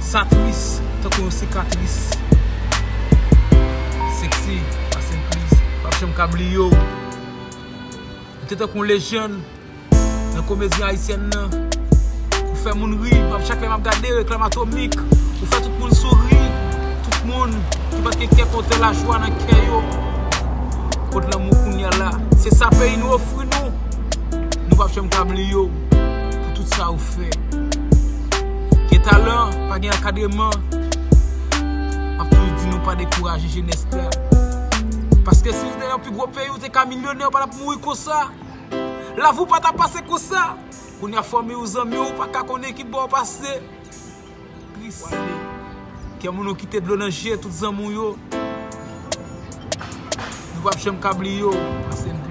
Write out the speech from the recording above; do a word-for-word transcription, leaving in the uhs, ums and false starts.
Sa tris tankou yon sikatris. Sexy, Racine Prince, m p ap janm ka bliye w. Ou te tankou yon lejann nan komedi ayisyèn nan. Ou fè moun ri, m ap, chak lè m ap gade Reklamatomik, ou fè tout moun souri. Tout moun ki pa t gen kè kontan, lajwa nan kè yo. Pot lanmou kounye a la. Se sa peyi nou ofri nou. Nou p ap janm ka bliye w pou tout sa ou fè. Gen talan, pa gen ankadreman. M ap toujou di nou pa dekouraje jenès la. Paske si w te nan pi gwo peyi, ou te ka milyonè, ou pa t ap mouri konsa. Lavi w pa t ap pase konsa. Kounye a fanmi w, zanmi w, ou pa ka konnen ki bò w pase. Tris. Kè moun ou kite dlo nan je tout zanmi w yo. Nou p ap janm ka bliye w. Pase n